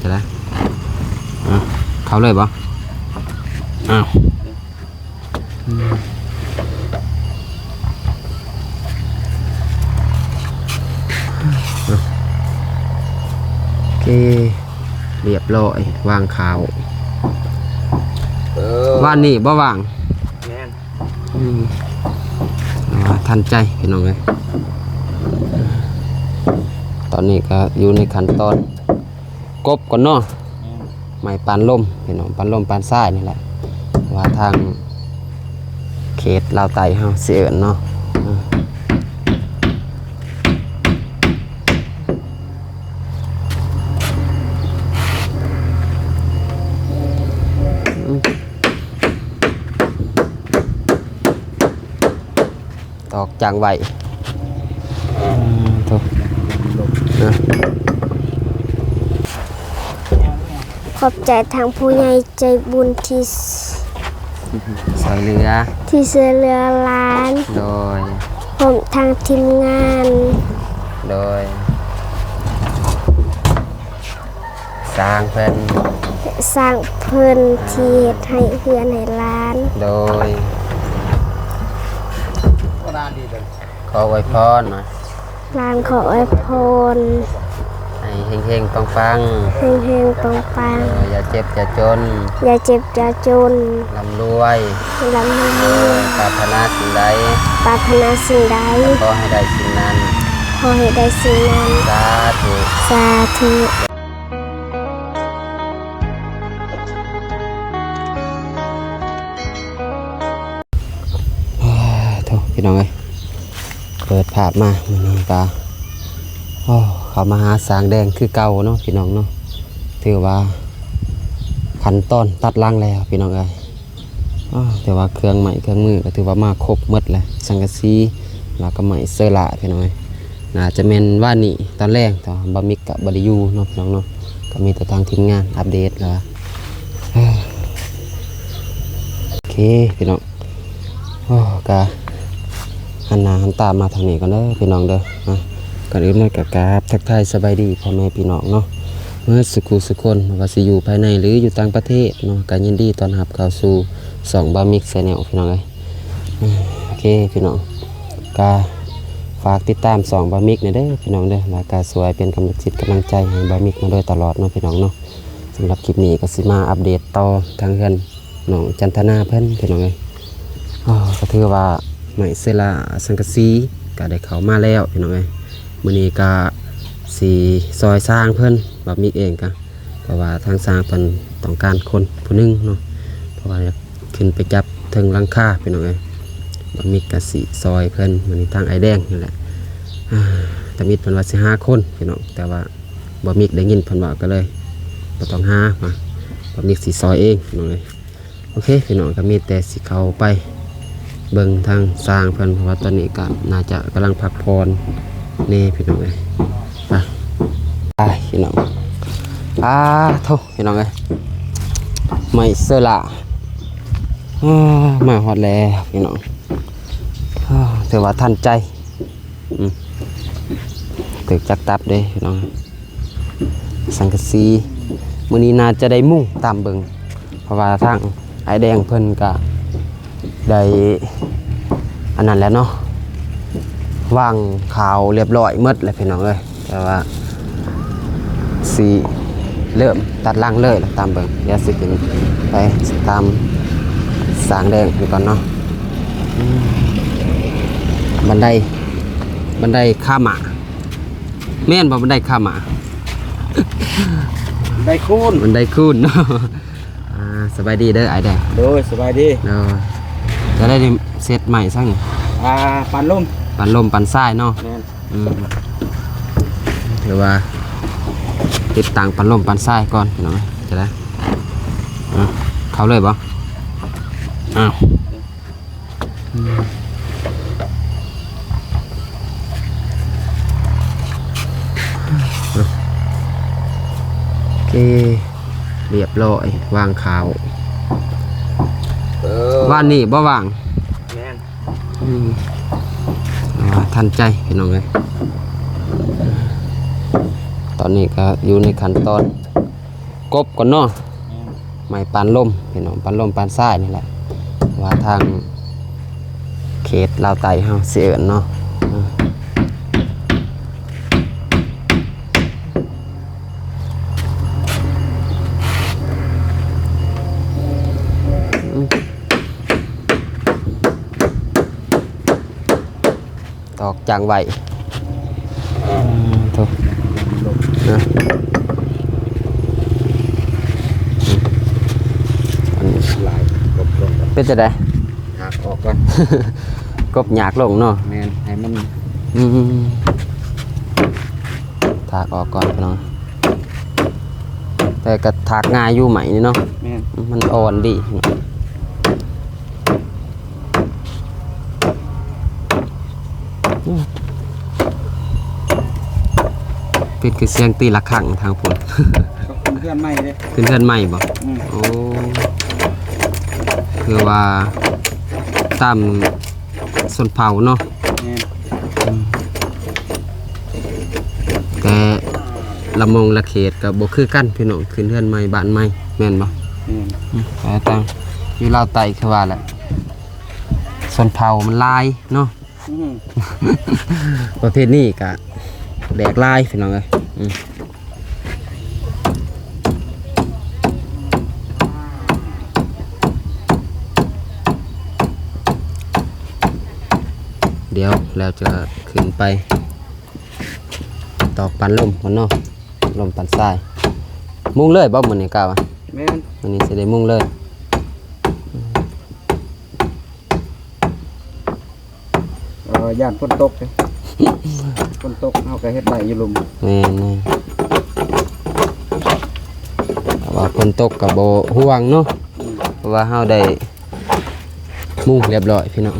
ຈະໄດ້ ອ່ະ ເຂົ້າເລີຍບໍ່? ອ້າວ ອືມ ໂອເຄ ລຽບຮ້ອຍ ວາງຂ່າວ ເອີ ວານນີ້ບໍ່ວ່າງ ແມ່ນ ອືມ ອ່າ ທັນໃຈພີ່ນ້ອງເອີຍ ຕອນນີ້ກໍຢູ່ໃນຂັ້ນຕອນ ກົບກ່ອນເນາະ ແມ່ນ ໄມ້ປານລົມພີ່ນ້ອງ ປານລົມປານຊາຍນີ້ແຫຼະ ວ່າທາງເຂດລາວໃຕ້ເຮົາຊິເອີ້ນເນາະ ອືມ ອືມ ຕອກຈັ່ງໄວ້ ອືມ ໂທ ນະ ຂອບໃຈທາງຜູ້ໃຫຍ່ໃຈບຸນທີ່ ຊ່ວຍເຫຼືອ ທີ່ຊ່ວຍເຫຼືອຫຼານ ໂດຍ ພ້ອມທັງທີມງານ ໂດຍ ຊ່າງເພິ່ນ ຊ່າງເພິ່ນທີ່ເຮັດໃຫ້ເຮືອນໃຫ້ລານ ໂດຍ ຂໍອວຍພອນ ຫຼານຂໍອວຍພອນ ໃຫ້ເຮັງໆ ປັງໆ ເຮັງໆ ປັງໆ ເອີ ຢ່າເຈັບຢ່າຈົນ ຢ່າເຈັບຢ່າຈົນ ລ່ຳລວຍ ລ່ຳລວຍ ເອີ ປາດຖະໜາສິ່ງໃດ ປາດຖະໜາສິ່ງໃດ ຂໍໃຫ້ໄດ້ສິ່ງນັ້ນ ຂໍໃຫ້ໄດ້ສິ່ງນັ້ນ ສາທຸ ສາທຸ. ໂອ້ ພີ່ນ້ອງເອີຍ ເປີດພາບມາມື້ນີ້ກະ ໂອ້ ເຂົ້າມາຫາຊ່າງແດງຄືເກົ່າເນາະ ພີ່ນ້ອງເນາະ ຖືວ່າຂັ້ນຕອນຕັດຫຼັງແລ້ວ ພີ່ນ້ອງເອີຍ. ອ້າ ແຕ່ວ່າເຄື່ອງໄມ້ເຄື່ອງມືກໍຖືວ່າມາຄົບໝົດແຫຼະ ສັງກະສີ ແລ້ວກໍໄມ້ເຊີລາ ພີ່ນ້ອງເອີຍ ໜ້າຈະແມ່ນວານນີ້ຕອນແລງ ແຕ່ວ່າບ່າວມິກກໍບໍ່ໄດ້ຢູ່ເນາະ ພີ່ນ້ອງເນາະ ກໍມີແຕ່ທາງທີມງານອັບເດດແລ້ວວ່າ ເອີ ໂອເຄ ພີ່ນ້ອງ ໂອ້ ກະຫັນໜ້າຫັນຕາມາທາງນີ້ກ່ອນເດີ ພີ່ນ້ອງເດີ ນະ ກ່ອນອື່ນໝົດກໍກາບທັກທາຍສະບາຍດີພໍ່ແມ່ພີ່ນ້ອງເນາະ ເໝິດສຸຂູສຸຄົນ ບໍ່ວ່າຊິຢູ່ພາຍໃນ ຫຼື ຢູ່ຕ່າງປະເທດເນາະ ກໍຍິນດີຕ້ອນຮັບເຂົ້າສູ່ຊ່ອງບ່າວມິກແຊນແນວ ພີ່ນ້ອງເອີຍ. ໂອເຄພີ່ນ້ອງ ກະຝາກຕິດຕາມຊ່ອງບ່າວມິກແດ່ເດີພີ່ນ້ອງເດີ ແລ້ວກະຊ່ວຍເປັນກຳລັງຈິດກຳລັງໃຈໃຫ້ບ່າວມິກມາໂດຍຕະຫຼອດເນາະພີ່ນ້ອງເນາະ. ສຳລັບຄລິບນີ້ກໍຊິມາອັບເດດຕໍ່ທາງເຮືອນນ້ອງຈັນທະນາເພິ່ນພີ່ນ້ອງເອີຍ. ກໍຖືວ່າໄມ້ເຊລາສັງກະສີກໍໄດ້ເຂົ້າມາແລ້ວພີ່ນ້ອງເອີຍ. ມື້ນີ້ກໍຊິຊ່ອຍຊ່າງເພິ່ນ ບ່າວມິກເອງກໍ ເພາະວ່າທາງຊ່າງເພິ່ນຕ້ອງການຄົນຜູ້ໜຶ່ງເນາະ ເພາະວ່າຢາກຂຶ້ນໄປຈັບເທິງຫຼັງຄາພີ່ນ້ອງເອີຍ. ບ່າວມິກກະຊິຊ່ອຍເພິ່ນ ມື້ນີ້ທາງອ້າຍແດງນີ້ແຫຼະ ອາ ທຳອິດເພິ່ນວ່າຊິຫ້າຄົນພີ່ນ້ອງ ແຕ່ວ່າບ່າວມິກໄດ້ຍິນເພິ່ນເວົ້າກໍເລີຍບໍ່ຕ້ອງຫາ ບ່າວມິກຊິຊ່ອຍເອງພີ່ນ້ອງເອີຍ. ໂອເຄພີ່ນ້ອງ ກໍມີແຕ່ຊິເຂົ້າໄປເບິ່ງທາງຊ່າງເພິ່ນ ເພາະວ່າຕອນນີ້ກໍໜ້າຈະກຳລັງພັກຜ່ອນແດ່ພີ່ນ້ອງເອີຍ. ໄປ ໄປພີ່ນ້ອງ ອາ ໂທ້ ພີ່ນ້ອງເອີຍ ໄມ້ເຊີລາ ອາ ມາຮອດແລ້ວພີ່ນ້ອງ ອາ ຖືວ່າທັນໃຈ. ອືມ ຖືກຈັກຕັບເດ້ພີ່ນ້ອງ ສັງກະສີ. ມື້ນີ້ໜ້າຈະໄດ້ມຸງຕາມເບິ່ງ ເພາະວ່າທາງອ້າຍແດງເພິ່ນກະໄດ້ອັນນັ້ນແລ້ວເນາະ ວາງຂ່າວລຽບຮ້ອຍໝົດແລ້ວພີ່ນ້ອງເອີຍ. ແຕ່ວ່າຊິເລີ່ມຕັດຫຼັງເລີຍລະ ຕາມເບິ່ງ ດຽວຊິຂຶ້ນໄປຕາມຊ່າງແດງເພິ່ນກ່ອນເນາະ. ອືມ ບັນໄດ ບັນໄດຂາມາ ແມ່ນບໍ່ ບັນໄດຂາມາ ໄດຄູນ ບັນໄດຄູນເນາະ. ອ່າ ສະບາຍດີເດີອ້າຍເດີ. ໂດຍ ສະບາຍດີ. ໂດຍ ຈະໄດ້ເຊັດໃໝ່ຊັ້ນ ອ່າ ປັນລົມ ປັນລົມປັນຊາຍເນາະ. ແມ່ນ. ອືມ ຖືວ່າຕິດຕັ້ງປັນລົມປັນຊາຍກ່ອນພີ່ນ້ອງ ຈະໄດ້ ອ່າ ເຂົ້າເລີຍບໍ່? ອ້າວ ອືມ ໂອເຄ ລຽບຮ້ອຍ ວາງຂ່າວ ເອີ ວານນີ້ບໍ່ວ່າງ ແມ່ນ. ອືມ ອ່າ ທັນໃຈພີ່ນ້ອງເອີຍ. ຕອນນີ້ກໍຢູ່ໃນຂັ້ນຕອນ ກົບກ່ອນເນາະ. ແມ່ນ ໄມ້ປານລົມ ພີ່ນ້ອງ ປານລົມປານຊາຍນີ້ແຫຼະ ວ່າທາງເຂດລາວໃຕ້ເຮົາຊິເອີ້ນເນາະ. ອືມ ຕອກຈັ່ງໄວ ອືມ ໂທ້ ນະ ອັນນີ້ຫຼາຍ ກົບລົງ ເປັນຈັ່ງໃດ? ຖາກອອກກ່ອນ ກົບຍາກລົງເນາະ. ແມ່ນ ໃຫ້ມັນ ອືມ ຖາກອອກກ່ອນພີ່ນ້ອງ ແຕ່ກໍຖາກງ່າຍຢູ່ໄມ້ນີ້ເນາະ. ແມ່ນ ມັນອ່ອນດີ. ເປັນຄືສຽງຕີລະຄັງທາງພຸ້ນ ກໍຂຶ້ນເຮືອນໃໝ່ເດ້. ຂຶ້ນເຮືອນໃໝ່ບໍ່? ອືມ ໂອ້ ຄືວ່າຕາມຊົນເຜົ່າເນາະ. ແມ່ນ ອືມ ແຕ່ລະມົງລະເຂດກໍບໍ່ຄືກັນພີ່ນ້ອງ ຂຶ້ນເຮືອນໃໝ່ບ້ານໃໝ່ ແມ່ນບໍ່? ແມ່ນ ອືມ ແຕ່ຕ່າງ ຢູ່ລາວໃຕ້ຄືວ່າແຫຼະ ຊົນເຜົ່າມັນຫຼາຍເນາະ. ອືມ ປະເພດນີ້ກະແຫຼກຫຼາຍພີ່ນ້ອງເອີຍ. ອືມ ດຽວແລ້ວຈະຂຶ້ນໄປຕອກປັນລົມກ່ອນເນາະ ລົມປັນຊາຍ. ມຸງເລີຍບໍ່ມື້ນີ້ກະວ່າ? ແມ່ນ ມື້ນີ້ຊິໄດ້ມຸງເລີຍ. ເອີ ຢ້ານຝົນຕົກເດ້ ຝົນຕົກເຮົາກໍເຮັດໄດ້ຢູ່ລຸ່ມ. ແມ່ນໆ ແຕ່ວ່າຝົນຕົກກໍບໍ່ຫ່ວງເນາະ. ອືມ ເພາະວ່າເຮົາໄດ້ມຸງຮຽບຮ້ອຍພີ່ນ້ອງ.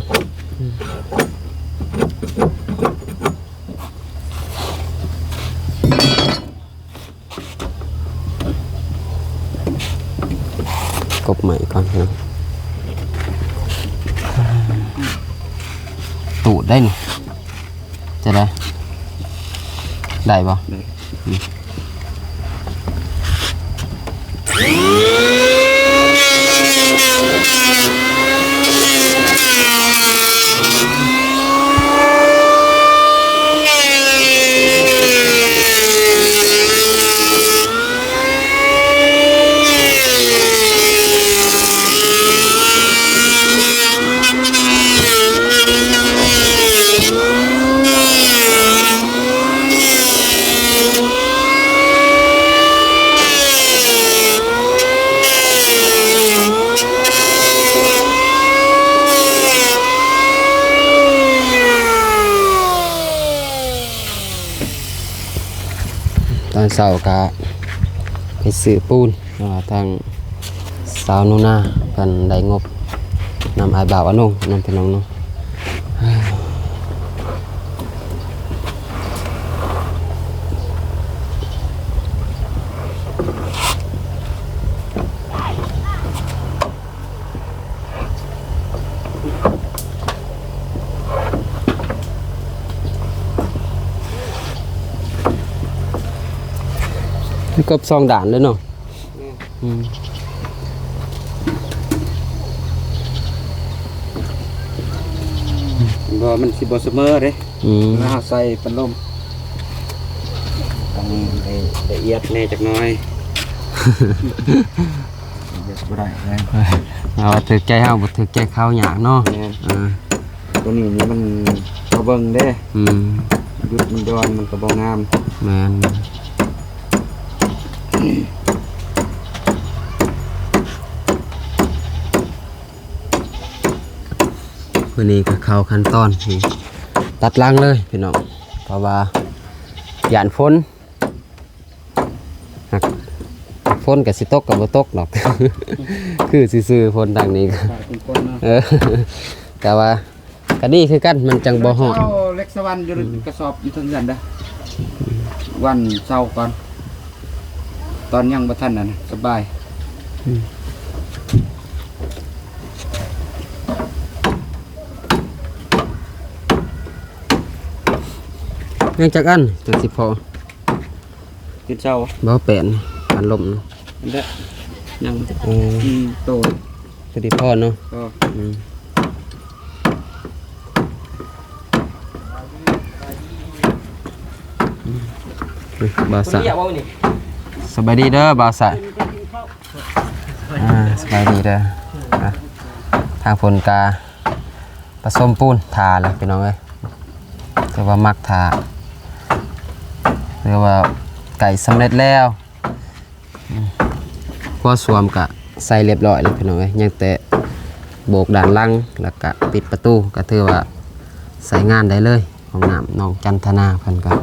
ກົບໃໝ່ກ່ອນເນາະ ຕູດໄດ້ນີ້ ຈະໄດ້ ໄດ້ບໍ່? ໄດ້ ອືມ. ຕອນເຊົ້າກະໄປຊື້ປູນ ເພາະວ່າທາງສາວໜູນາເພິ່ນໄດ້ງົບນຳອ້າຍບ່າວອານົງນຳພີ່ນ້ອງເນາະ. ມີກົບສອງດ້ານເລີຍເນາະ. ແມ່ນ ອືມ ບໍ່ ມັນຊິບໍ່ສະເໝີເດ້. ອືມ ເວລາເຮົາໃສ່ພັດລົມ ຕ້ອງໄດ້ລະອຽດແດ່ຈັກໜ້ອຍ. ເຮັດບໍ່ໄດ້ເລີຍ ເອົາວ່າຖືກໃຈເຮົາ ບໍ່ຖືກໃຈເຂົາຍາກເນາະ. ແມ່ນ ເອີ ຕົວນີ້ນີ້ມັນ ເຮົາເບິ່ງເດ້. ອືມ ຢຸດມັນຢ່ອນມັນກໍບໍ່ງາມ. ແມ່ນ ມື້ນີ້ກໍເຂົ້າຂັ້ນຕອນທີ່ຕັດຫຼັງເລີຍພີ່ນ້ອງ ເພາະວ່າຢ້ານຝົນ. ຝົນກໍຊິຕົກກໍບໍ່ຕົກດອກ ຄືຊື່ໆ ຝົນທາງນີ້ກໍ ເອີ ແຕ່ວ່າກໍດີຄືກັນ ມັນຈັ່ງບໍ່ຮ້ອນ. ເອົາເຫຼັກສະຫວັນຢູ່ ອືມ ກະສອບຢູ່ເທິງເຮືອນເດີ ວັນເສົາກ່ອນ ຕອນຍັງບໍ່ທັນນັ້ນສະບາຍ. ອືມ ຍັງຈັກອັນຈັ່ງຊິພໍ? ຕິດເສົາ ບໍ່ແປນ ອັນລົມ ແລະ ຍັງ ອືມ ອືມ ໂຕ ພໍດີພໍເນາະ ກໍ ອືມ ອືມ ບ່າວສາຍ ສະບາຍດີເດີບ່າວສາຍ ອ່າ ສະບາຍດີເດີ ອ່າ ທາງພຸ້ນກະປະສົມປູນຖ້າແລ້ວພີ່ນ້ອງເອີຍ ຖືວ່າໝັກຖ້າ ຖືວ່າໃກ້ສຳເລັດແລ້ວ ຄົວສ້ວມກະໃສ່ລຽບຮ້ອຍແລ້ວພີ່ນ້ອງເອີຍ ຍັງແຕ່ໂບກດ້ານຫຼັງ ແລ້ວກະປິດປະຕູ ກະຖືວ່າໃຊ້ງານໄດ້ເລີຍ ຫ້ອງນ້ຳນ້ອງຈັນທະນາເພິ່ນກະ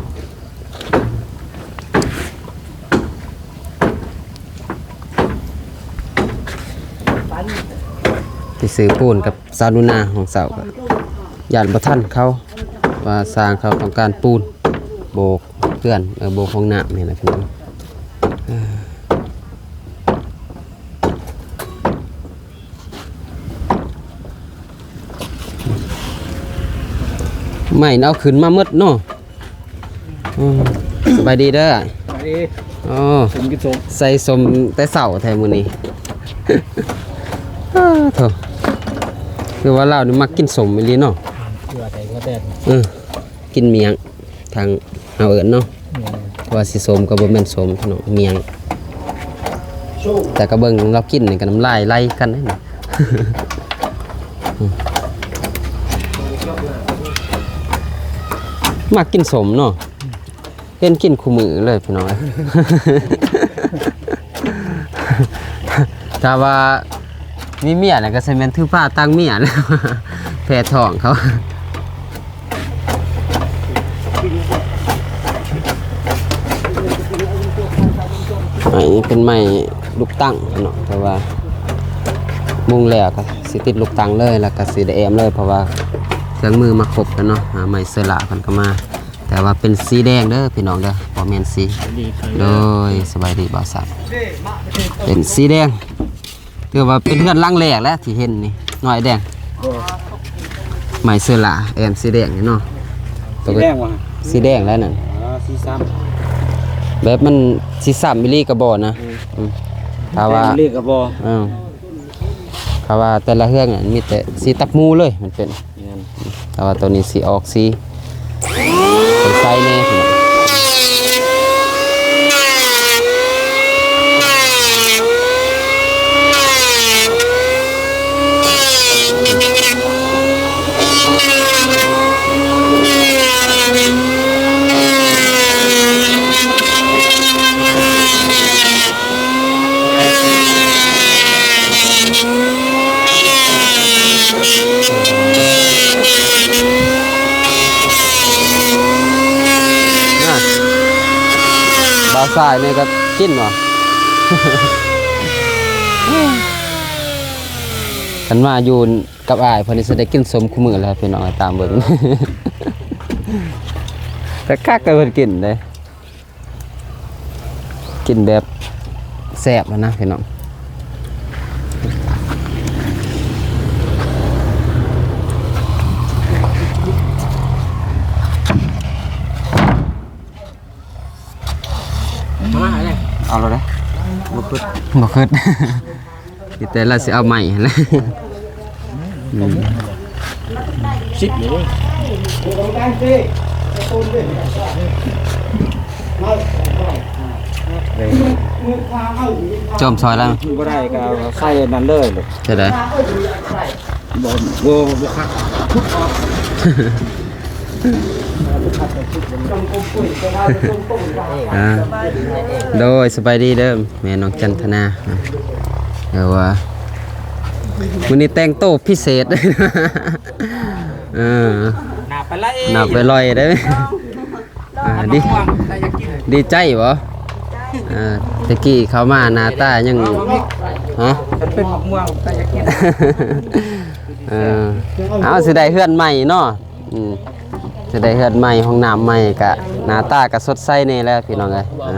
ໄປຊື້ປູນກັບສາວໜູນາຂອງເຊົ້າ ກະຢ້ານບໍ່ທັນເຂົາ ວ່າຊ່າງເຂົາຕ້ອງການປູນ ໂບກເຮືອນ ເອີ ໂບກຫ້ອງນ້ຳນີ້ແຫຼະພີ່ນ້ອງ ເອີ ໄມ້ເອົາຂຶ້ນມາໝົດເນາະ ອືມ ສະບາຍດີເດີ ສະບາຍດີ ໂອ້ ສົມກິນສົມ ໃສ່ສົມແຕ່ເຊົ້າແທ້ມື້ນີ້ ອ້າໂທ້ ຄືວ່າລາວນີ້ມັກກິນສົມອີ່ຫຼີເນາະ ເກືອແດງ ເອີ ກິນໝ້ຽງ ທາງເຮົາເອີ້ນເນາະ ແມ່ນ ວ່າຊິສົ້ມກໍບໍ່ແມ່ນສົ້ມເນາະ ໝ້ຽງ ແຕ່ກໍເບິ່ງລາວກິນນີ້ກໍນ້ຳລາຍໄຫຼກັນເດ້ ອືມ ມັກກິນສົ້ມເນາະ ເຫັນກິນຄູ່ມື້ເລີຍພີ່ນ້ອງ ຖ້າວ່າມີເມຍແລ້ວກໍຊິແມ່ນຖືພາຕ່າງເມຍແລ້ວ ແພ້ທ້ອງເຂົາ. ໄມ້ນີ້ເປັນໄມ້ລູກຕັ້ງເນາະ ແຕ່ວ່າມຸງແລ້ວກໍຊິຕິດລູກຕັ້ງເລີຍ ແລ້ວກໍຊິໄດ້ແອ້ມເລີຍ ເພາະວ່າເຄື່ອງມືມາຄົບແລ້ວເນາະ ອ່າ ໄມ້ເຊີລາເພິ່ນກໍມາ ແຕ່ວ່າເປັນສີແດງເດີພີ່ນ້ອງເດີ ບໍ່ແມ່ນສີ ສະບາຍດີ ໂດຍ ສະບາຍດີບ່າວສັກ ເປັນສີແດງ ຖືວ່າເປັນເຮືອນຫຼັງແລກແລ້ວທີ່ເຫັນນີ້ ນ້ອຍແດງ ບໍ່ ໄມ້ເຊີລາແອ້ມສີແດງນີ້ເນາະ ສີແດງຫວາ ສີແດງແລ້ວນັ້ນ ອໍ ສີຊ້ຳ ແບບມັນສີຊ້ຳອີ່ຫຼີກໍບໍ່ນະ ອືມ ອືມ ຖ້າວ່າ ແດງອີ່ຫຼີກໍບໍ່ ເອີ ຖ້າວ່າແຕ່ລະເຮືອນນີ້ມີແຕ່ສີຕັບໝູເລີຍ ມັນເປັນ ແມ່ນ ແຕ່ວ່າໂຕນີ້ຊິອອກສີໃສແດ່ພີ່ນ້ອງ ບ່າວຊາຍນີ້ກໍກິນຫວາ ຄັນມາຢູ່ກັບອ້າຍເພິ່ນນີ້ຊິໄດ້ກິນສົ້ມຄູ່ມື້ແລ້ວພີ່ນ້ອງ ຕາມເບິ່ງ ແຕ່ຄັກກໍເພິ່ນກິນເດ້. ກິນແບບແຊບຫັ້ນນະພີ່ນ້ອງ ມາແລ້ວ ເອົາແລ້ວເດ້ ບໍ່ຄຶດ ບໍ່ຄຶດ. ມີແຕ່ລາວຊິເອົາໄມ້ຫັ້ນແຫຼະ ອືມ ສິບນີ້ເດ້ ຈອມຊອຍແລ້ວ ບໍ່ໄດ້ກໍເອົາໃສ່ອັນນັ້ນເລີຍ ຈະໄດ້ ບໍ່ ບໍ່ ບໍ່ຄັກ ອ່າ ໂດຍ ສະບາຍດີເດີ ແມ່ນ້ອງຈັນທະນາ ເອີ ວ່າມື້ນີ້ແຕ່ງໂຕພິເສດ ເອີ ໜ້າໄປລອຍ ໜ້າໄປລອຍເດີ ອ່າ ດີ ດີໃຈບໍ່? ເອີ ແຕ່ກີ້ເຂົ້າມາໜ້າຕາຍັງ ຮະ ເປັນໝາກມ່ວງ ເອີ ເອົາ ຊິໄດ້ເຮືອນໃໝ່ເນາະ ອືມ ຊິໄດ້ເຮືອນໃໝ່ ຫ້ອງນ້ຳໃໝ່ ກະໜ້າຕາກະສົດໃສແດ່ແລ້ວພີ່ນ້ອງເອີຍ ອ່າ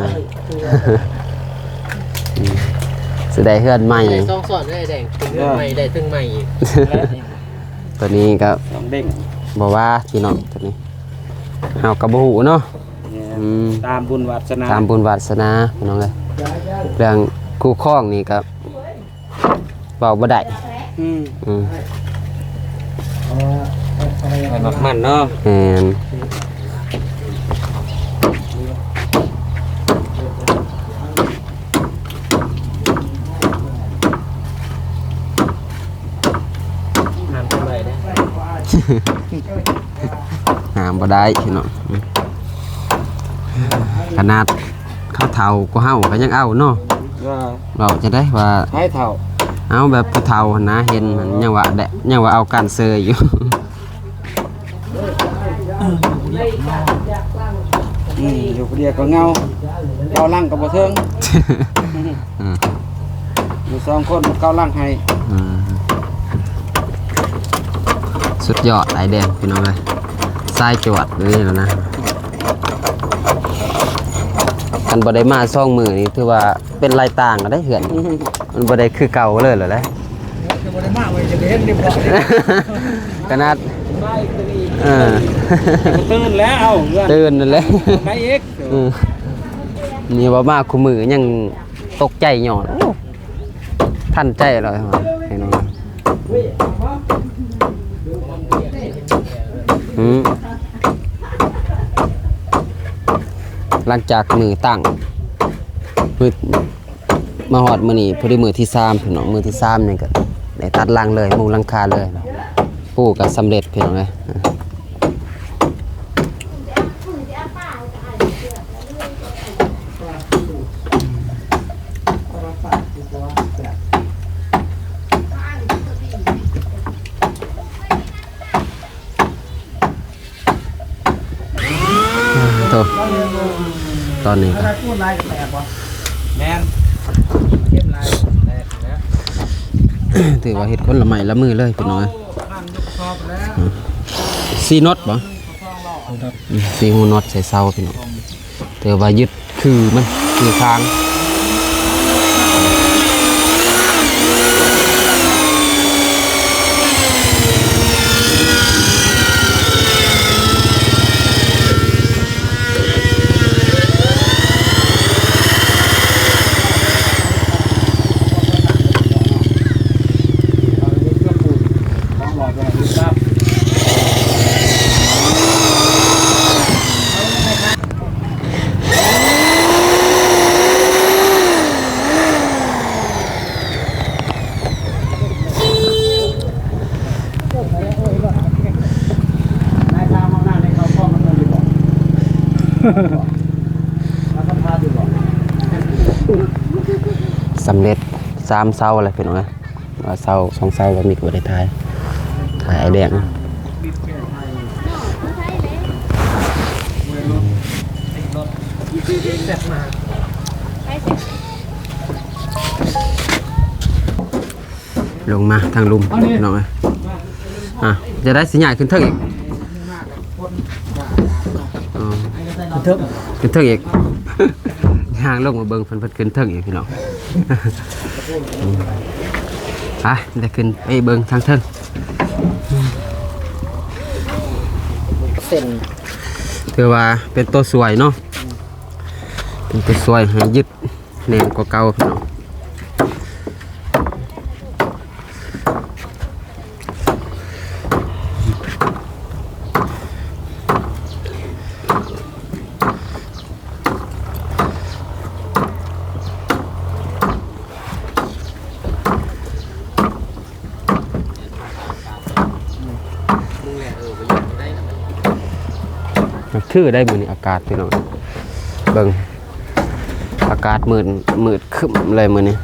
ຊິໄດ້ເຮືອນໃໝ່ ໄດ້ສອງຊ້ອນເລີຍແດງ ເປັນເຮືອນໃໝ່ ໄດ້ເທິງໃໝ່ອີກ ໂຕນີ້ກໍ ສອງເດ້ງ ບໍ່ວ່າພີ່ນ້ອງ ໂຕນີ້ເຮົາກໍບໍ່ຮູ້ເນາະ ອືມ ຕາມບຸນວາສະໜາ ຕາມບຸນວາສະໜາພີ່ນ້ອງເອີຍ ເລື່ອງ ຄູ່ຄອງນີ້ກໍເວົ້າບໍ່ໄດ້. ອືມ ອືມ ໃຫ້ມັກໝັ້ນເນາະ. ແມ່ນ. ຫ້າມບໍ່ໄດ້ເນາະ ຫ້າມບໍ່ໄດ້ພີ່ນ້ອງ. ຂະໜາດເຂົາເຖົ້າກວ່າເຮົາກໍຍັງເອົາເນາະ. ວ່າ ເວົ້າຈັ່ງໃດວ່າໃຜເຖົ້າ? ເອົາແບບຜູ້ເຖົ້າຫັ້ນນະ ເຫັນຫັ້ນຍັງວ່າແດະ ຍັງວ່າເອົາການເຊີຢູ່. ອືມ ຢູ່ຜູ້ດຽວກໍເຫງົາ ເກົາຫຼັງກໍບໍ່ເຖິງ. ອືມ ຢູ່ສອງຄົນເກົາຫຼັງໃຫ້. ອືມ ສຸດຍອດ ອ້າຍແດງ ພີ່ນ້ອງເອີຍ ສາຍຈວດນີ້ແຫຼະນະ. ຄັນບໍ່ໄດ້ມາສອງມື້ນີ້ ຖືວ່າເປັນລາຍຕ່າງກັນເດ້ເຮືອນ ມັນບໍ່ໄດ້ຄືເກົ່າເລີຍແຫຼະ. ບໍ່ໄດ້ມາ ວ່າຈະໄດ້ເຫັນເດ້ບໍ່? ຂະໜາດ ເອີ ຕື່ນແລ້ວ ເອີ ຕື່ນນັ້ນແຫຼະ ໄດ້ອີກ. ເອີ ນີ້ວ່າມາຄູ່ມື້ຍັງຕົກໃຈຍ້ອນ ໂອ້ ທັນໃຈແລ້ວພີ່ນ້ອງ. ອືມ ຫຼັງຈາກມື້ຕັ້ງ ມື້ ມາຮອດມື້ນີ້ພໍດີມື້ທີສາມພີ່ນ້ອງ. ມື້ທີສາມນີ້ກໍໄດ້ຕັດຫຼັງເລີຍ ມຸງຫຼັງຄາເລີຍ ປູກໍສຳເລັດພີ່ນ້ອງເອີຍ. ໂອ້ ຕອນນີ້ກໍ ແມ່ນ ເກັບຫຼາຍແຫຼະ ຖືວ່າເຮັດຄົນລະໄມ້ລະມືເລີຍພີ່ນ້ອງເອີຍ. ສີ່ນັອດບໍ່? ອືມ ສີ່ຮູນັອດໃສ່ເສົາພີ່ນ້ອງ. ແຕ່ວ່າຍຶດຄືມັນ ຄືຄາງ. ສຳເລັດສາມເສົາແລ້ວພີ່ນ້ອງເອີຍ. ວ່າເສົາ ສອງເສົາບໍ່ມີ ກໍບໍ່ໄດ້ຖ່າຍ ຖ່າຍອ້າຍແດງ. ລົງມາທາງລຸ່ມພີ່ນ້ອງເອີຍ. ອ່ະ ຈະໄດ້ຊິຍ້າຍຂຶ້ນເທິງອີກ. ອໍ ຂຶ້ນເທິງ ຂຶ້ນເທິງອີກ ຍ່າງລົງມາເບິ່ງເພິ່ນ ເພິ່ນຂຶ້ນເທິງອີກພີ່ນ້ອງ. ໄປ ໄດ້ຂຶ້ນໄປເບິ່ງທາງເທິງ. ເສັ້ນ ຖືວ່າເປັນຕົວຊ່ວຍເນາະ ເປັນຕົວຊ່ວຍໃຫ້ຍຶດ ແໜ້ນກວ່າເກົ່າພີ່ນ້ອງ. ຄືໄດ້ມື້ນີ້ອາກາດພີ່ນ້ອງ ເບິ່ງ ອາກາດມືດ ມືດຄຶ້ມເລີຍມື້ນີ້.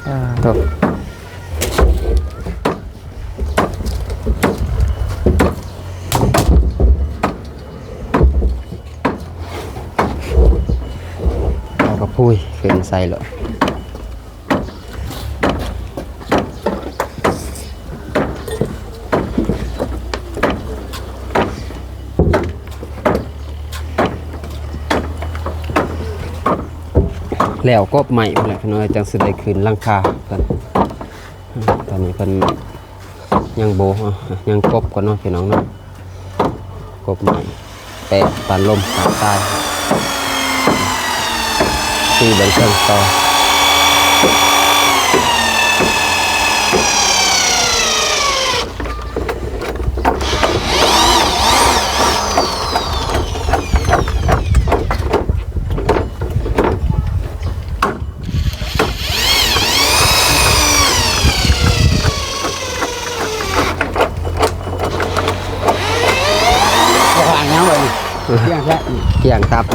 ອ່າ ໂທ້ ເອົາກະພຸ້ຍຂຶ້ນໃສ່ໂລດ. ແລ້ວກົບໄມ້ພຸ້ນແຫຼະ ພີ່ນ້ອງ ຈັ່ງຊິໄດ້ຂຶ້ນຫຼັງຄາເພິ່ນ. ຕອນນີ້ເພິ່ນຍັງບໍ່ ຍັງກົບກ່ອນເນາະ ພີ່ນ້ອງເນາະ. ກົບໄມ້ແປະປານລົມປານຕາຍ ຕີເບິ່ງເທິງຕໍ່.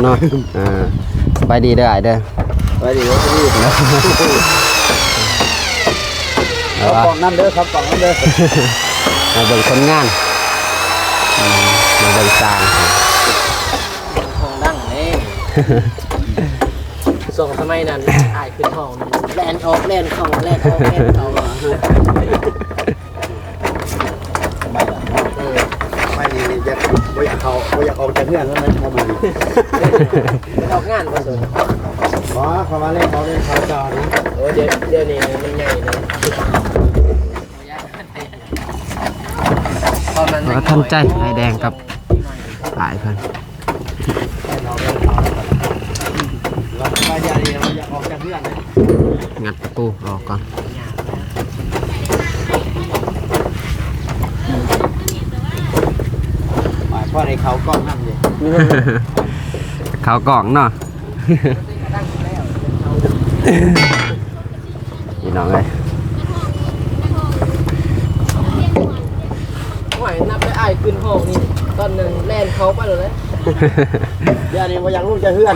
ເນາະ. ອ່າ ສະບາຍດີເດີອ້າຍເດີ. ສະບາຍດີເດີ. ເອົາກ້ອງນຳເດີ ເອົາກ້ອງນຳເດີ. ມາເບິ່ງຄົນງານ ອືມ ມາເບິ່ງຊ່າງ. ຫ້ອງດັງເດ້ ຊ່ວງສະໄໝນັ້ນ ອ້າຍຂຶ້ນຫ້ອງ ແລ່ນອອກແລ່ນເຂົ້າ ແລ່ນອອກແລ່ນເຂົ້າ. ໄປນີ້ຢາກ ບໍ່ຢາກເຂົ້າ ບໍ່ຢາກອອກຈາກເຮືອນແລ້ວນະ ເຂົ້າມານີ້. ເປັນອອກງານບໍ່? ບໍ່ ເຂົາວ່າເລ່ນ ເຂົາເລ່ນເຂົາເຈົ້ານະ. ໂອ້ ດຽວ ດຽວນີ້ມັນໃຫຍ່ເນາະ. ບໍ່ທັນໃຈ ອ້າຍແດງກັບອ້າຍເພິ່ນ. ງັດປະຕູອອກກ່ອນ. ໝາຍ ພໍໄດ້ເຂົ້າກ້ອງນຳຢູ່ ເຂົ້າກ້ອງເນາະ ພີ່ນ້ອງເອີຍ. ໂອ້ຍ ນັບແຕ່ອ້າຍຂຶ້ນຫ້ອງນີ້ ຕອນນັ້ນແລ່ນເຂົ້າໄປໂລດເດ້. ດຽວນີ້ບໍ່ຢາກລົງຈາກເຮືອນ.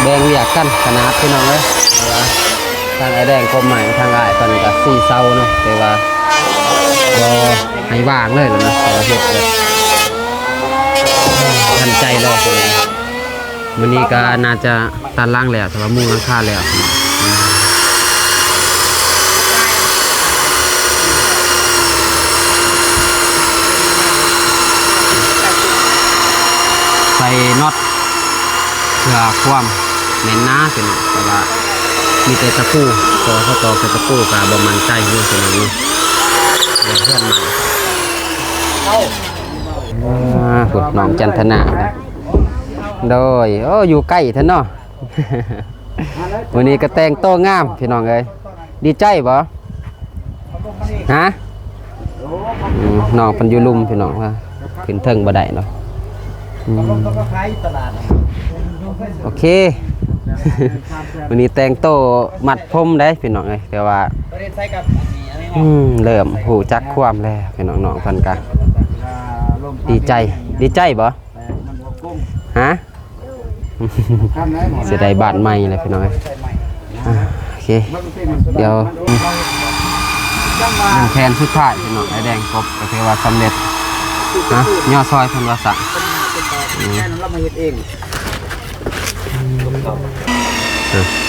ແບ່ງວຽກກັນຂະໜາດ ພີ່ນ້ອງເອີຍ. ແຕ່ວ່າທາງອ້າຍແດງກົມໄມ້ ທາງອ້າຍເພິ່ນກະສີເຊົາເນາະ ແຕ່ວ່າບໍ່ໃຫ້ວ່າງເລີຍນະ ເພາະວ່າເຮັດແບບທັນໃຈເລີຍ. ມື້ນີ້ກໍໜ້າຈະຕັດຫຼັງແລ້ວ ແຕ່ວ່າມຸງຫຼັງຄາແລ້ວ. ໃສ່ນັອດເພື່ອຄວາມແໜ້ນໜາ ພີ່ນ້ອງ ແຕ່ວ່າມີແຕ່ຕະປູ ເພາະວ່າເຂົາຕອກແຕ່ຕະປູກໍບໍ່ໝັ້ນໃຈເນາະ ພີ່ນ້ອງເນາະ. ເຮືອນໃໝ່ ອ່າ ພຸ້ນ ນ້ອງຈັນທະນານະ. ໂດຍ ໂອ້ ຢູ່ໃກ້ແທ້ເນາະ. ມື້ນີ້ກໍແຕ່ງໂຕງາມ ພີ່ນ້ອງເອີຍ. ດີໃຈບໍ່? ຮະ? ອືມ ນ້ອງເພິ່ນຢູ່ລຸ່ມ ພີ່ນ້ອງ ວ່າຂຶ້ນເທິງບໍ່ໄດ້ເນາະ. ອືມ ໂອເຄ ມື້ນີ້ແຕ່ງໂຕມັດຜົມເດ້ ພີ່ນ້ອງເອີຍ. ແຕ່ວ່າ ອືມ ເລີ່ມຮູ້ຈັກຄວາມແລ້ວ ພີ່ນ້ອງ. ນ້ອງເພິ່ນກະດີໃຈ ດີໃຈບໍ່? ຮະ? ຊິໄດ້ບ້ານໃໝ່ແລ້ວ ພີ່ນ້ອງເອີຍ. ອ່າ ໂອເຄ ດຽວ ແຜນສຸດທ້າຍ ພີ່ນ້ອງ ອ້າຍແດງກົບກໍຖືວ່າສຳເລັດນະ. ຍໍຊອຍເພິ່ນວ່າຊະ. ອືມ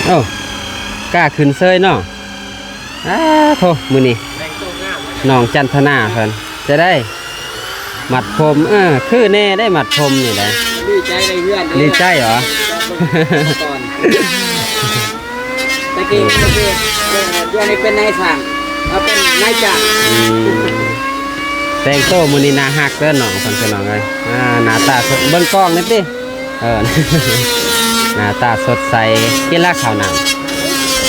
ເອົາ ກ້າຂຶ້ນເຊີຍເນາະ. ອ້າໂທ້ ມື້ນີ້ນ້ອງຈັນທະນາເພິ່ນຈະໄດ້ມັດຜົມ. ເອີ ຄືແນ່ໄດ້ມັດຜົມນີ້ໄດ໋. ດີໃຈໄດ້ເຮືອນ ດີໃຈຫວາ? ຕະກີ້ເປັນນາຍຊ່າງ ເອົາເປັນນາຍຈ້າງ. ອືມ ແຕ່ງໂຕມື້ນີ້ໜ້າຮັກເດີນ້ອງເພິ່ນ ພີ່ນ້ອງເອີຍ. ອ່າ ໜ້າຕາສົດ ເບິ່ງກ້ອງແດ່ຕິ. ເອີ ໜ້າຕາສົດໃສ. ກິນລະເຂົ້ານ້ຳ?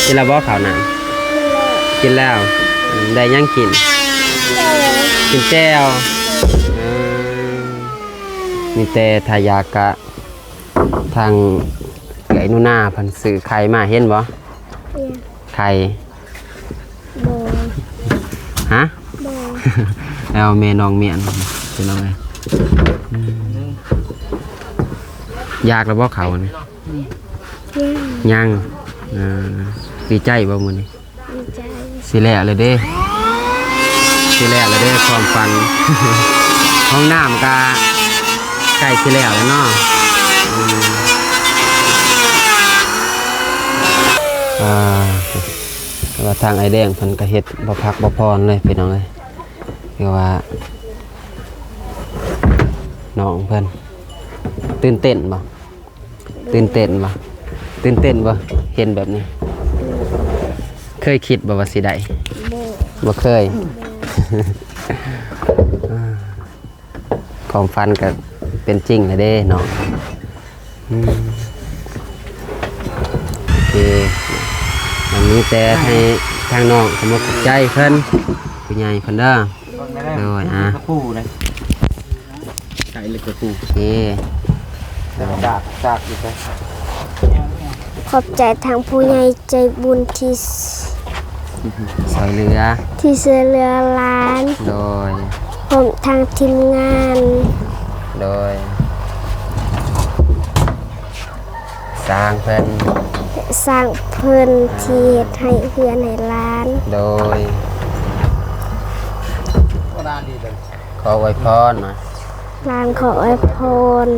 ກິນລະບໍ່ເຂົ້ານ້ຳ? ກິນແລ້ວ. ອືມ ໄດ້ຫຍັງກິນ? ກິນແຈ່ວ. ເອີ ມີແຕ່ຖ້າຢາກກະ ທາງເອື້ອຍໜູນາເພິ່ນຊື້ໄຂ່ມາ ເຫັນບໍ່? ເຫັນ. ໄຂ່ ບໍ່. ຮະ? ບໍ່. ແລ້ວແມ່ນ້ອງມ້ຽນ ພີ່ນ້ອງເອີຍ. ອືມ ຢາກແລ້ວບໍ່ເຂົ້ານີ້? ຍັງ. ຍັງ. ເອີ ດີໃຈບໍ່ມື້ນີ້? ດີໃຈ. ຊິແລ້ວແລ້ວເດ້ ຊິແລ້ວແລ້ວເດ້ ຄວາມຝັນ. ຫ້ອງນ້ຳກະໃກ້ຊິແລ້ວແລ້ວເນາະ. ອືມ ອ່າ ແຕ່ວ່າທາງອ້າຍແດງເພິ່ນກໍເຮັດບໍ່ພັກບໍ່ຜ່ອນເລີຍ ພີ່ນ້ອງເອີຍ. ຄືວ່ານ້ອງເພິ່ນຕື່ນເຕັ້ນບໍ່? ຕື່ນເຕັ້ນບໍ່? ຕື່ນເຕັ້ນບໍ່? ເຫັນແບບນີ້ ເຄີຍຄິດບໍ່ວ່າຊິໄດ້? ບໍ່ ບໍ່ເຄີຍ. ບໍ່. ຄວາມຝັນກໍເປັນຈິງແລ້ວເດ້ເນາະ. ອືມ ໂອເຄ ອັນນີ້ແຕ່ໃຫ້ທາງນ້ອງຂະໝົກຂອບໃຈເພິ່ນ ຜູ້ໃຫຍ່ເພິ່ນເດີ. ໂດຍ ອ່າ ກະປູເດ້ ໃສ່ເລັກກະປູ ໂອເຄ ສາກ ສາກຢູ່ໄປ. ຂອບໃຈທາງຜູ້ໃຫຍ່ໃຈບຸນທີ່ ຊ່ວຍເຫຼືອ ທີ່ຊ່ວຍເຫຼືອຫຼານ ໂດຍ ພ້ອມທັງທີມງານ ໂດຍ ສ້າງເພິ່ນ ສ້າງເພິ່ນທີ່ເຮັດໃຫ້ເຮືອນໃຫ້ລານ ໂດຍ ຂໍອວຍພອນນະ ຫຼານຂໍອວຍພອນ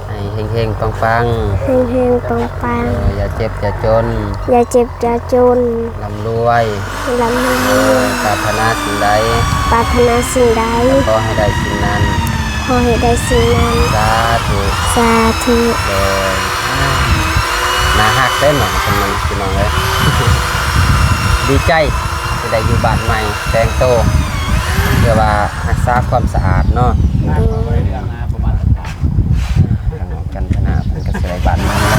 ໃຫ້ເຮັງໆ ປັງໆ ເຮັງໆ ປັງໆ ເອີ ຢ່າເຈັບຢ່າຈົນ ຢ່າເຈັບຢ່າຈົນ ລ່ຳລວຍ ລ່ຳລວຍ ເອີ ປາດຖະໜາສິ່ງໃດ ປາດຖະໜາສິ່ງໃດ ຂໍໃຫ້ໄດ້ສິ່ງນັ້ນ ຂໍໃຫ້ໄດ້ສິ່ງນັ້ນ ສາທຸ ສາທຸ ເອີ ໜ້າຮັກເດ້ເນາະ ເພິ່ນນັ້ນ ພີ່ນ້ອງເອີຍ ດີໃຈ ຊິໄດ້ຢູ່ບ້ານໃໝ່ ແຕ່ງໂຕ ເພື່ອວ່າຮັກສາຄວາມສະອາດເນາະ ໂດຍ ທາງນ້ອງຈັນທະນາເພິ່ນກໍຊິໄດ້ບ້ານໃໝ່ແລ້ວ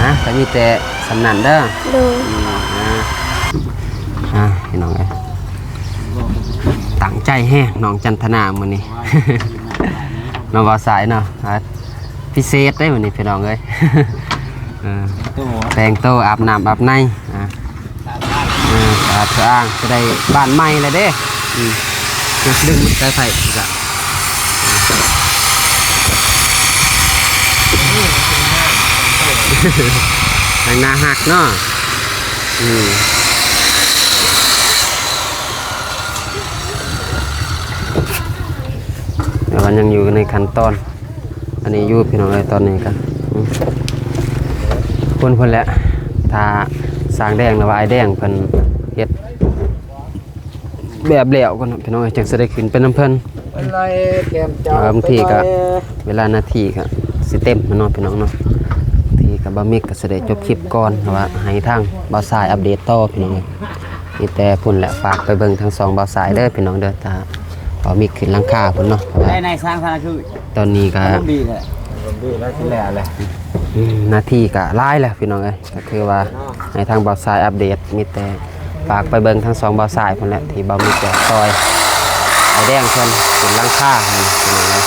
ນະ ກໍມີແຕ່ສ່ຳນັ້ນເດີ ໂດຍ ອືມ ນະ ອ່າ ພີ່ນ້ອງເອີຍ ຕັ້ງໃຈແຮງນ້ອງຈັນທະນາມື້ນີ້ ເນາະ ບ່າວສາຍເນາະ ອ່າ ພິເສດເດ້ມື້ນີ້ພີ່ນ້ອງເອີຍ ເອີ ແຕ່ງໂຕອາບນ້ຳອາບໃນ ອ່າ ເອີ ສະອາດສະອ້າງ ຈະໄດ້ບ້ານໃໝ່ແລ້ວເດ້ ອືມ ນະ ດຶງມັນໄກໄຟອີກລະ ໜ້າຮັກເນາະ ອືມ ແຕ່ວ່າຍັງຢູ່ໃນຂັ້ນຕອນ ອັນນີ້ຢູ່ພີ່ນ້ອງເອີຍ ຕອນນີ້ກໍ ອືມ ພຸ້ນ ພຸ້ນແຫຼະ ຖ້າຊ່າງແດງ ຫຼືວ່າອ້າຍແດງເພິ່ນເຮັດແບບແລ້ວກ່ອນເນາະ ພີ່ນ້ອງເອີຍ ຈັ່ງຊິໄດ້ຂຶ້ນໄປນຳເພິ່ນ ບາງທີກໍເວລານາທີກໍຊິເຕັມແລ້ວເນາະ ພີ່ນ້ອງເນາະ ບາງທີກໍບ່າວມິກກໍຊິໄດ້ຈົບຄລິບກ່ອນ ເພາະວ່າໃຫ້ທາງບ່າວຊາຍອັບເດດຕໍ່ ພີ່ນ້ອງເອີຍ ມີແຕ່ພຸ້ນແຫຼະ ຝາກໄປເບິ່ງທາງຊ່ອງບ່າວຊາຍເດີ ພີ່ນ້ອງເດີ ຖ້າບ່າວມິກຂຶ້ນຫຼັງຄາພຸ້ນເນາະ ເພາະວ່າ ໄດ້ນາຍຊ່າງທະນາຄື ຕອນນີ້ກໍ ອາລົມດີແຫຼະ ອາລົມດີແລ້ວ ຊິແລ້ວແຫຼະ ອືມ ນາທີກໍຫຼາຍແລ້ວພີ່ນ້ອງເອີຍ ກໍຄືວ່າໃຫ້ທາງບ່າວຊາຍອັບເດດ ມີແຕ່ຝາກໄປເບິ່ງທາງຊ່ອງບ່າວຊາຍພຸ້ນແຫຼະ ທີ່ບ່າວມິກຈະຊ່ອຍອ້າຍແດງເພິ່ນຂຶ້ນຫຼັງຄາ ພີ່ນ້ອງເອີຍ.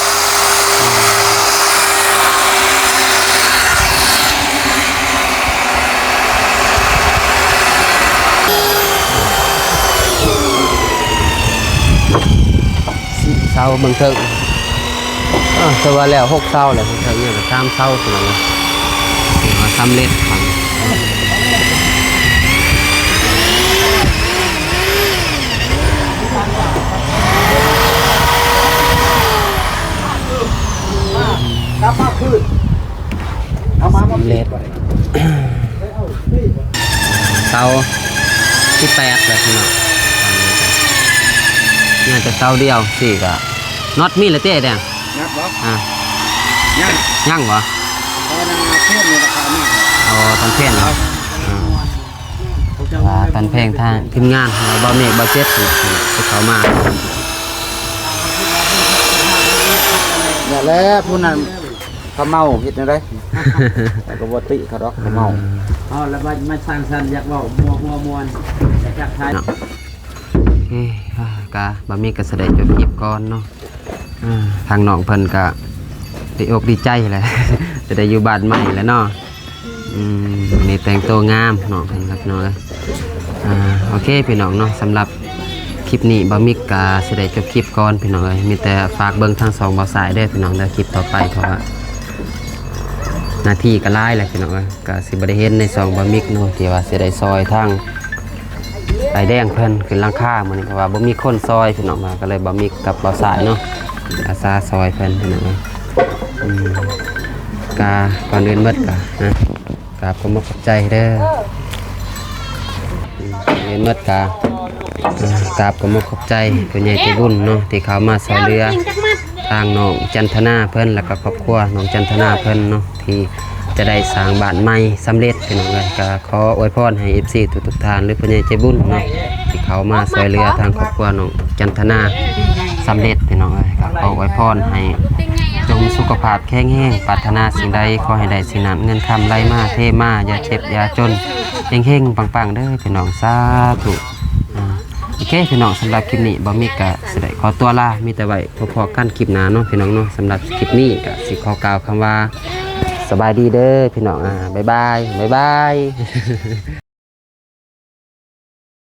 ສີ່ເສົາເບື້ອງເທິງ ເອີ ແຕ່ວ່າແລ້ວຫົກເສົາແລ້ວ ເທິງຍັງສາມເສົາ ພີ່ນ້ອງເອີຍ ຖືວ່າສຳເລັດ ກັບມາຄືນ ເອົາມາ ສຳເລັດ ເສົາທີແປດແລ້ວພີ່ນ້ອງ ຍັງແຕ່ເສົາດຽວ ສີ່ກໍ ນັອດມີແລ້ວເດ້ແດງ ນັອດບໍ່ ອ່າ ຍັງ ຍັງບໍ່ ຕອນນັ້ນເພງນີ້ລະເຂົ້າມາ ອໍ ຕອນເພງເນາະ ອ່າ ວ່າຕອນເພງທາງທີມງານ ບ່າວເມກ ບ່າວເຈັດ ທີ່ເຂົ້າມາ ນັ້ນແຫຼະ ຜູ້ນັ້ນ ເຂົາເມົາເຮັດແນວໃດ ເຮົາກໍບໍ່ຕິເຂົາດອກ ເຂົາເມົາ ເອົາລະ ມາ ມາສ້າງສັນ ຢາກເວົ້າມົວຫົວມ່ວນ ຢາກທັກທາຍ ເນາະ ເອີ ກະ ບ່າວມິກກໍຊິໄດ້ຈົບຄລິບກ່ອນເນາະ ອ່າ ທາງນ້ອງເພິ່ນກໍດີອົກດີໃຈແຫຼະ ຈະໄດ້ຢູ່ບ້ານໃໝ່ແລ້ວເນາະ ອືມ ມື້ນີ້ແຕ່ງໂຕງາມນ້ອງເພິ່ນຄັກເນາະ ອ່າ ໂອເຄພີ່ນ້ອງເນາະ ສຳລັບ ຄລິບນີ້ບ່າວມິກກະຊິໄດ້ຈົບຄລິບກ່ອນພີ່ນ້ອງເອີຍ ມີແຕ່ຝາກເບິ່ງທາງຊ່ອງບ່າວຊາຍເດີພີ່ນ້ອງເດີ ຄລິບຕໍ່ໄປ ເພາະວ່າໜ້າທີ່ກະຫຼາຍແລ້ວພີ່ນ້ອງເອີຍ ກະຊິບໍ່ໄດ້ເຫັນໃນຊ່ອງບ່າວມິກເນາະ ທີ່ວ່າຊິໄດ້ຊ່ອຍທາງອ້າຍແດງເພິ່ນຂຶ້ນຫຼັງຄາມື້ນີ້ ເພາະວ່າບໍ່ມີຄົນຊ່ອຍພີ່ນ້ອງ ກະເລີຍບ່າວມິກກັບບ່າວຊາຍເນາະ ອາສາຊ່ອຍເພິ່ນພີ່ນ້ອງເອີຍ ອືມ ກະກ່ອນອື່ນໝົດກະນະ ກາບຂອບອົກຂອບໃຈເດີ ເອີ ເຫັນໝົດກະ ເອີ ກາບຂອບອົກຂອບໃຈຜູ້ໃຫຍ່ໃຈບຸນເນາະ ທີ່ເຂົ້າມາຊ່ວຍເຫຼືອທາງນ້ອງຈັນທະນາເພິ່ນ ແລ້ວກໍຄອບຄົວນ້ອງຈັນທະນາເພິ່ນເນາະ ທີ່ ຈະໄດ້ສ້າງບ້ານໃໝ່ສຳເລັດ ພີ່ນ້ອງເອີຍ. ກໍຂໍອວຍພອນໃຫ້ເອັຟຊີທຸກໆທ່ານ ຫຼືຜູ້ໃຫຍ່ໃຈບຸນເນາະ ທີ່ເຂົ້າມາຊ່ວຍເຫຼືອທາງຄອບຄົວນ້ອງຈັນທະນາສຳເລັດ ພີ່ນ້ອງເອີຍ. ກໍຂໍອວຍພອນໃຫ້ຈົ່ງສຸຂະພາບແຂງແຮງ ປາດຖະໜາສິ່ງໃດຂໍໃຫ້ໄດ້ສິ່ງນັ້ນ ເງິນຄຳໄຫຼມາເທມາ ຢ່າເຈັບຢ່າຈົນ ເຮັງໆປັງໆເດີພີ່ນ້ອງ ສາທຸ. ອ່າ ໂອເຄພີ່ນ້ອງ ສຳລັບຄລິບນີ້ບ່າວມິກກໍຊິໄດ້ຂໍຕົວລາ ມີແຕ່ໄວ້ ພໍ້ໆກັນຄລິບໜ້າເນາະ ພີ່ນ້ອງເນາະ. ສຳລັບຄລິບນີ້ກໍຊິຂໍກ່າວຄຳວ່າ ສະບາຍດີເດີພີ່ນ້ອງ ອາ ບາຍບາຍ ບາຍບາຍ.